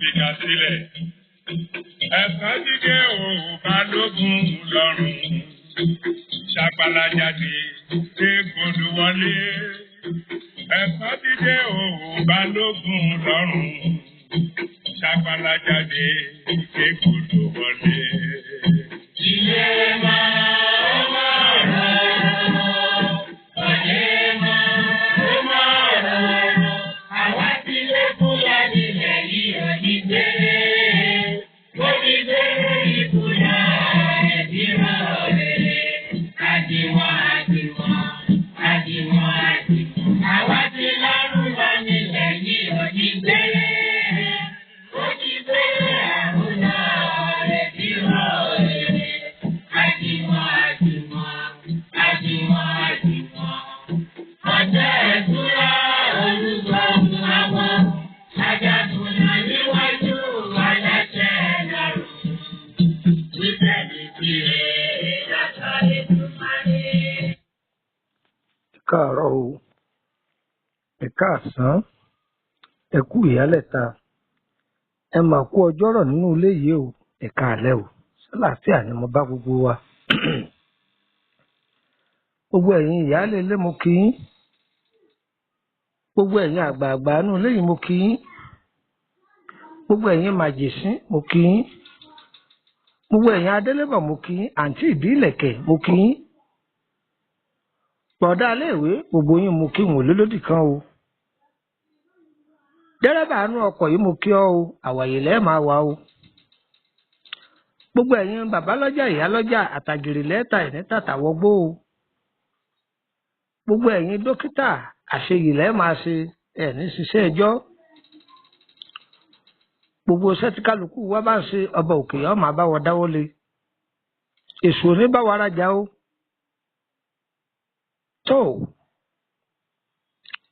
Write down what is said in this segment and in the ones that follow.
Fìkà sílẹ̀. Ẹ̀sán jíjẹ́ ò balógun lọ́rùn. Ṣàpàlà jáde, égbodò wọlé. Ẹ̀sán jíjẹ́ ò balógun lọ́rùn. Ṣàpàlà jáde, égbodò wọlé. Ilé máa ó máa rọrùn, òde máa ó máa rọrùn. Àwa ti lé Fúlàní lẹ́yìn òní gbére. Ó ti gbére ikú náà ẹ̀bí rọ̀rẹ́. Àdìwọ̀n àdìwọ̀n, àdìwọ̀n àdìwọ̀n. Àwa ti lárúbọ nílẹ̀ yìí òní gbére. Ó ti gbére àrùn náà ẹ̀bí rọ̀rẹ́. Àdìwọ̀n àdìwọ̀n, àdìwọ̀n àdìwọ̀n. Ọjọ́ ẹ̀dúrà olúgbòhùn àwọn ajagunà níwájú aláṣẹ lọ́rùn. Wípé ní kiri lọ́sọ̀ Èdùmàrè. Ẹ káàárọ̀ o, ẹ káàsán, ẹ kú ìyálẹ̀ta, ẹ mà kú ọjọ́rọ̀ nínú ilé yìí o, ẹ káalẹ́ o, ṣàlàáfíà ni mo bá gbogbo wa. Gbogbo ẹ̀yin ìyáálé ilé mo kí yín, gbogbo ẹ̀yin àgbààgbà inú ilé yìí mo kí yín, gbogbo ẹ̀yin màjèṣín mo kí yín, gbogbo ẹ̀yin adélébọ̀ mo kí yín, àǹtí ìbílẹ̀kẹ̀ mo kí yín, bọ̀dá iléèwé gbogbo yín mo kí wọn lólódì kan o. Dẹ́rẹ́bà inú ọkọ̀ yìí mo kí ọ o, àwàyè lẹ́ẹ̀ máa wà o. Gbogbo ẹ̀yin bàbá lọ́jà ìyá lọ́jà àtàgèrè lẹ́ẹ̀ta ẹ̀ ní tàtàwọ́gbó o. Gbogbo ẹ̀yin dókítà àṣeyìí lẹ́ẹ̀ máa ṣe ẹ̀ ní ṣiṣẹ́ ẹjọ́. Gbogbo iṣẹ́ tí kálukú wa bá ń ṣe ọba òkè yóò máa bá wọn dáwọ́ lé. Èṣù ò ní bá wa rajà o. Tó o,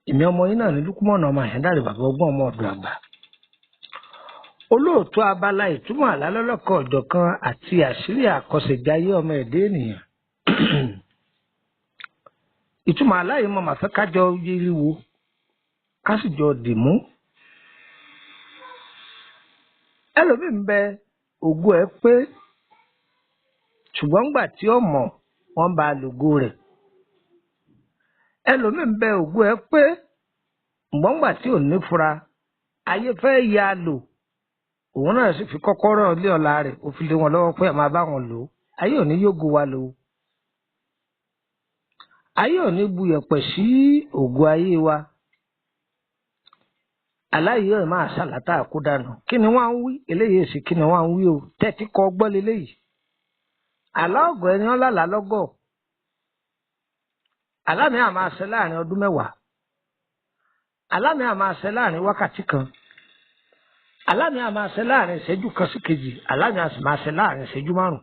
èmi ọmọ yín náà ní Lúkúmọ̀nà ọmọ Àyándàrè bàbá ọgbọ́n ọmọ ọ̀dọ̀ àgbà. Olóòtú abala ìtumọ̀ àlá lọ́lọ́kan ọ̀jọ̀kan àti àṣírí àkọsẹ̀jayé ọmọ ẹ̀dá ènìyàn. Ìtumọ̀ àlá yìí mo mà fẹ́ kájọ yiri wo, ká sì jọ dìmú. Ẹlòmíì ń bẹ ògo ẹ̀ pé ṣùgbọ́n ńgbà tí ó mọ̀ wọ́n bá a lògo rẹ̀. Ẹlòmíì ń bẹ ògo ẹ̀ pé ṣùgbọ́n ńgbà tí ò ní fura ayé fẹ́ ya lò, òun náà sì fi kọ́kọ́rọ́ ilé ọlá rẹ̀ ó fi lé wọn lọ́wọ́ pé ẹ máa bá wọn lò ó. Ayé ò ní yógo wa lò ó. Ayé ò ní bu yẹ̀pẹ̀ sí ògo ayé wa. Aláyé ẹ̀ máa ṣàlátà kó dànù. Kí ni wọ́n á ń wí? Eléyìí èsì kí ni wọ́n á ń wí o? Tẹ́tí kọ gbọ́ leléyìí. Àlá ọ̀gọ̀ ẹni ọ̀làlá lọ́gọ̀. Àlá mi á máa ṣẹ láàrin ọdún 10. Àlá mi á máa ṣẹ láàrin wákàtí kan. Àlá mi á máa ṣẹ láàrin ìṣẹ́jú kan sí kejì. Àlá mi á sì máa ṣẹ láàrin ìṣẹ́jú 5.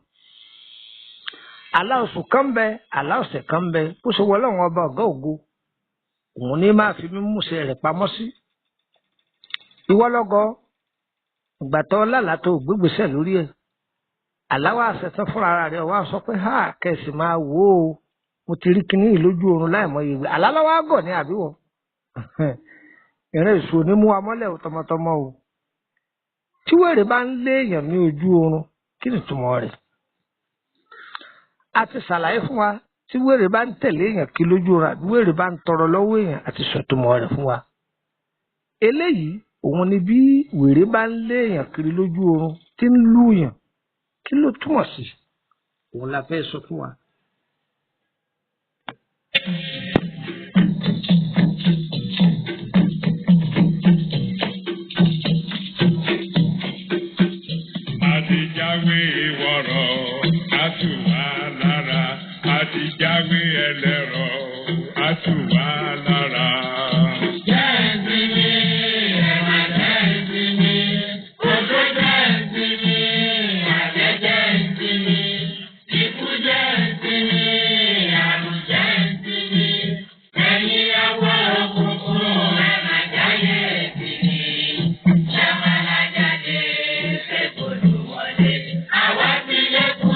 Àlá oṣù kan ń bẹ, àlá ọ̀sẹ̀ kan ń bẹ. Bó ṣe wọ Ọlọ́run ọba ọ̀gá ògo, òun ní máa fi mímúṣẹ rẹ̀ pamọ́ sí. Ìwọ lọ́gọ, ìgbà tó lálàá tó gbégbèsè lórí ẹ̀. Àlá wa ṣẹ̀tàn fúnra rẹ̀ wá sọ pé ha kẹ̀sì máa wò ó. Mo ti rí kinní yìí lójú oorun láìmọye ìgbà. Àlá lọ́wọ́ á gọ̀ ní àbíwọ̀. Ìrìn èṣù ò ní mú wa mọ́lẹ̀ o tọmọtọmọ o. Tí wèrè bá ń lé èèyàn ní ojú oorun, kí ni ìtumọ̀ rẹ̀? A ti ṣàlàyé fún wa tí wèrè bá ń tẹ̀lé èèyàn kí lójú oorun àbí wèrè bá ń tọrọ lọ́wọ́ èèyàn àti sọ̀túmọ̀ rẹ̀ fún wa. Eléyìí òun ni bí wèrè bá ń lé èèyàn kiri lójú oorun tí ń lù yàn, kí ló túmọ̀ sí? Òun la fẹ́ sọ fún wa. Àti jáwé wọ̀rọ̀, á tù wá lára. Àti jáwé ẹlẹ́rọ, á tù wá lára. Jẹ́ ìsinmi, ẹ̀wà jẹ́ ìsinmi, oṣó jẹ́ ìsinmi, àjẹ́ jẹ́ ìsinmi, ikú jẹ́ ìsinmi, àrùn jẹ́ ìsinmi, ẹ̀yin awọ òkùnkùn ẹ̀ má jáyé ìsinmi. Ṣàmàlà jáde, ṣé kò lù wọlé? Àwa ti lé kú.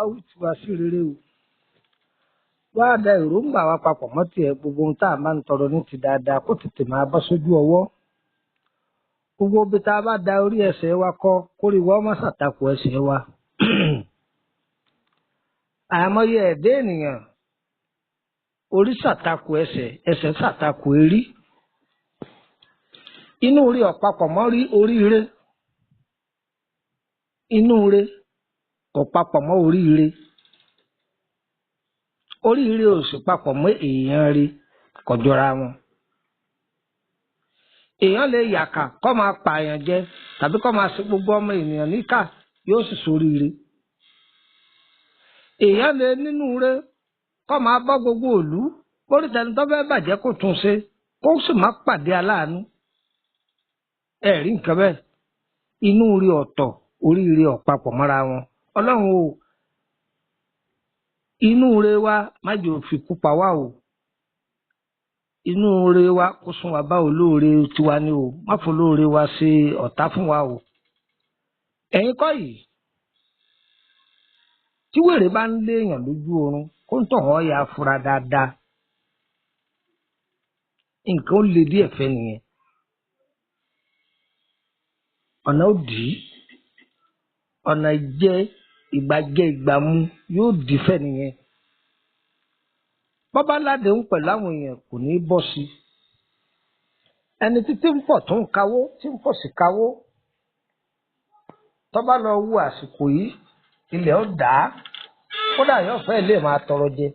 wí tiwa sí rere o. Wá da èròǹgbà wa papọ̀ mọ́ tiẹ̀, gbogbo ohun tá a máa ń tọrọ ní ti dáadáa kó tètè máa bọ́ sójú ọwọ́. Gbogbo ibi tá a bá da orí ẹsẹ̀ wa kọ kórè wa má ṣàtakò ẹsẹ̀ wa. Àìmọye ẹ̀dá ènìyàn orí ṣàtakò ẹsẹ̀, ẹsẹ̀ ṣàtakò erí. Inú orí ọ̀pápọ̀ mọ́ rí oríire. Inú ire kò papọ̀ mọ́ oríire. Oríire ò sì papọ̀ mọ́ èèyàn rí, kò jọra wọn. Èèyàn lè yàkà kó máa pààyàn jẹ tàbí kó máa ṣe gbogbo ọmọ ènìyàn níkà, yóò sì ṣoríire. Èèyàn lè nínú ire kó máa bọ́ gbogbo ìlú, kórí tẹni tó fẹ́ bàjẹ́ kó tún ṣe, kó sì má pàdé aláàánú. Ẹ rí nǹkan bẹ́ẹ̀. Inú ire ọ̀tọ̀, oríire ò papọ̀ mọ́ra wọn. Ọlọ́run o, inú ire wa má jẹ́ ó fi kú pa wá o. Inú ire wa kó sún wa bá olóore tiwa ni o. Má fún olóore wa ṣe ọ̀tá fún wa o. Ẹ̀yin kọ́ yìí, tí wèrè bá ń léèyàn lójú oorun, kó ń tọ̀ wọ́n ya fura dáadáa. Nǹkan ó le díẹ̀ fẹ́ nìyẹn. Ọ̀nà ó dì í. Ọ̀nà ìjẹ ìgbàjẹ ìgbàmu yóò dì fẹ́ nìyẹn. Bọ́bá ládéhùn pẹ̀lú àwọn èèyàn kò ní bọ́ sí. Ẹni títí ń pọ̀ tó ń kawó, tí ń pọ̀ sí kawó. Tọ́ba lọ wo àsìkò yìí, ilẹ̀ ó dà á. Kódà yóò fẹ́ lè máa tọrọ jẹ.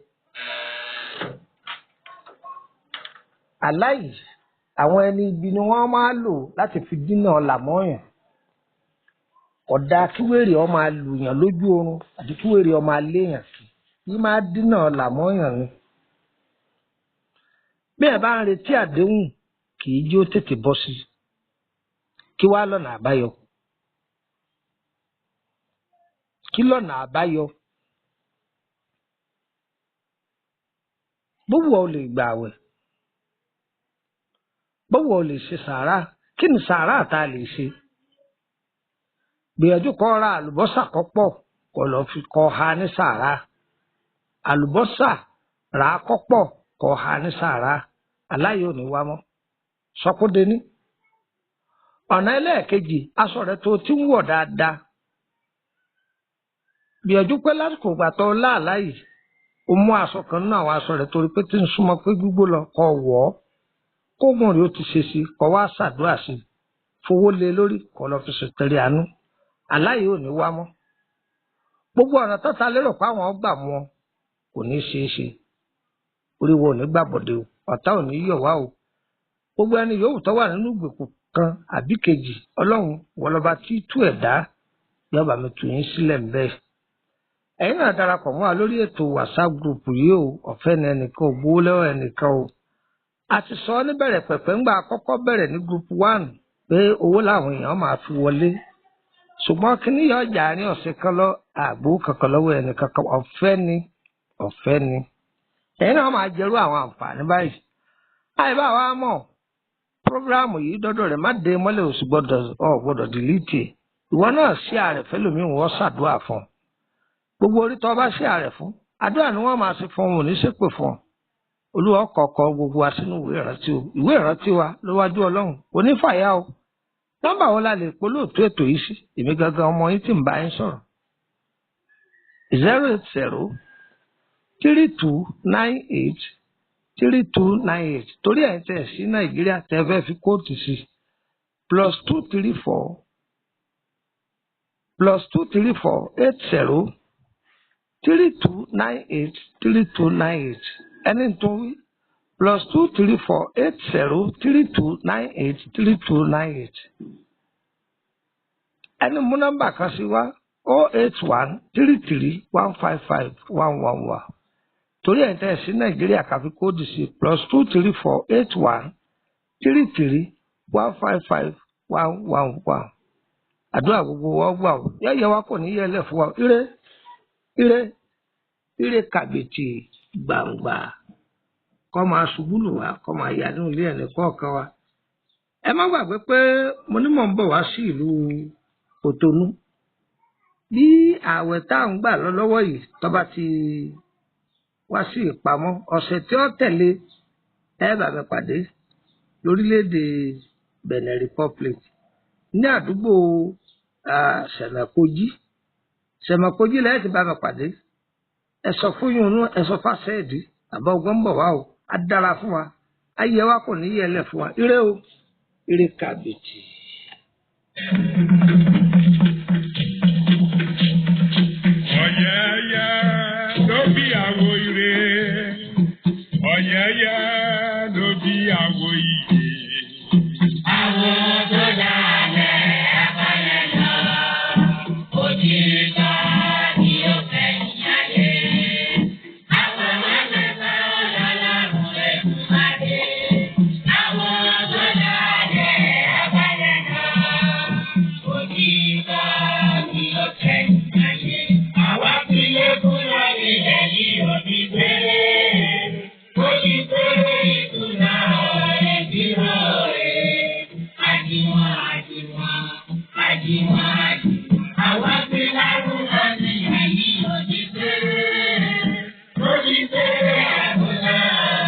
Àlá yìí, àwọn ẹni ibi ni wọ́n máa lò láti fi dínà ọlà mọ́yàn. Kò dáa kí wèrè ó máa lùyàn lójú oorun àti kí wèrè ó máa léèyàn sí. Yìí máa dínà ọlà mọ́yàn ni. Bí ẹ bá ń retí àdéhùn, kì í jó tètè bọ́ sí. Kí wá lọ́nà àbáyọ? Kí lọ́nà àbáyọ? Bó wù ọ́ lè gbà àwẹ̀. Bó wù ọ́ lè ṣe sàárà. Kí ni sàárà tá a lè ṣe? Gbìyànjú kó ra àlùbọ́sà kó pọ̀, kó lọ fi kó ha ní sàárà. Àlùbọ́sà rà á kó pọ̀, kó ha ní sàárà. Aláyé ò ní wá mọ́. Sọkúndé ní. Ọ̀nà ẹlẹ́ẹ̀kejì, aṣọ rẹ tó ti ń wọ̀ dáadáa. Gbìyànjú pé lásìkò ìgbà tó láàlá yìí, o mú aṣọ kan nínú àwọn aṣọ rẹ torí pé tí ń súnmọ́ pé gbígbó lọ, kó wọ̀ ọ́. Kógun rèé ó ti ṣe sí, kó wá ṣàdúrà sí, fowó lé lórí, kó lọ fi ṣètẹrẹ àánú. Aláyé ò ní wá mọ́. Gbogbo ọ̀nà tọ́ta lérò pé àwọn gbà mú ọ kò ní ṣeé ṣe. Orí wo ò ní gbàbọ̀dé o, ọ̀tá ò ní yọ̀ wá o. Gbogbo ẹni yòówù tó wà nínú ìgbèkùn kan àbí kejì, Ọlọ́run wọlọba tí tú ẹ̀dá yọba mi tù yín sílẹ̀ ń bẹ́ẹ̀. Ẹ̀yin náà darapọ̀ mọ́ wa lórí ètò WhatsApp group yìí o. Ọ̀fẹ́ ni, ẹnìkan ò gbowó lọ́wọ́ ẹnìkan o. A ti sọ níbẹ̀rẹ̀ pẹ̀pẹ̀ ńgbà àkọ́kọ́ bẹ̀rẹ̀ ní group 1 pé owó làwọn èèyàn máa fi wọlé. Ṣùgbọ́n kíní yọ ọjà àárín ọ̀sẹ̀ kan lọ, àgbo kankan lọ́wọ́ ẹnìkan kan, ọ̀fẹ́ ni, ọ̀fẹ́ ni. Ẹ̀yin náà máa jẹrú àwọn àǹfààní báyìí. Àìbá wa mọ̀, prógráàmù yìí dọ́dọ̀ rẹ̀ má dé mọ́lẹ̀, ò sì gbọ́dọ̀ ọ̀ gbọ́dọ̀ dìlítì. Ìwọ náà sí ààrẹ fẹ́lòmíì, wọ́n ṣàdúrà fún ọ. Gbogbo orí tó bá sí ààrẹ fún, àdúrà ni wọ́n máa ṣe fún òun, ò ní ṣépè fún ọ. Olúwa kọ̀ọ̀kan gbogbo wa sínú ìwé ìrántí o. Ìwé ìrántí wa lówájú Ọlọ́run kò ní fàyà o. Nọ́mbà wo la lè polóòtú ètò yìí sí? Èmi gangan ọmọ yín tí ń bá yín sọ̀rọ̀. 080 32 98 32 98. Torí ẹ̀ ń tẹ̀ sí Nàìjíríà tẹ́ fẹ́ fi kóòtù sí, +234 +234 80 32 98 32 98. Ẹni tó wí, +234 80 32 98 32 98. Ẹni mú nọ́mbà kan sí wa, 081 33 155 111. Torí ẹ̀ ń tẹ̀ sí Nàìjíríà káfí kóòdù sí, +234 81 33 155 111. Àdúrà gbogbo wa gbà ó, yẹ́yẹ́ wa kò ní yẹlẹ̀ fún wa. Ire ire ire kàbìtì gbàǹgbà kọ́ máa ṣubú lù wá, kọ́ máa yà nínú ilé ẹnì kọ̀ọ̀kan wa. Ẹ má gbàgbé pé mo ní mò ń bọ̀ wá sí ìlú Kòtónú. Bí ààwẹ̀ tá à ń gbà lọ lọ́wọ́ yìí tó bá ti wá sí ìpamọ́, ọ̀sẹ̀ tí ó tẹ̀lé ẹ bá mi pàdé lórílẹ̀‐èdè Benin Republic ní àdúgbò Sẹ̀mẹ̀kojì. Sẹ̀mẹ̀kojì lẹ́yìn tí bá mi pàdé. Ẹ sọ fún yín, ẹ sọ fásẹ́ẹ̀dì àbá ọgbọ́n ń bọ̀ wá o. Á dára fún wa, ayé wa kò ní yẹlẹ̀ fún wa. Ire o, ire kàbìtì. Ọ̀yẹ̀yẹ̀ ló bí àwo ire. Ọ̀yẹ̀yẹ̀ ló bí àwo ìyè. Àwọn tó dalẹ̀ apalẹ̀ lọ, òtítọ́ ni ó kẹ́yìn ayé. Àwọn mẹ́fẹ̀ẹ̀fà ọlọ́run Èdùmàrè. Àwọn tó dalẹ̀ apalẹ̀ lọ, òtítọ́ ni ó kẹ́yìn ayé. Àwa ti lé kúrò nílẹ̀ yìí ò ní gbére. Ó ti gbére ìtura ọ̀rẹ́ bí rọ̀rẹ́. Àjìwọ̀n àjìwọ̀n àjìwọ̀n àjìwọ̀n. Àwa ti lárúkọ nílẹ̀ yìí ò ní gbére. Ó ti gbére àbúrò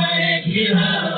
ọ̀rẹ́ bí rọ̀rẹ́.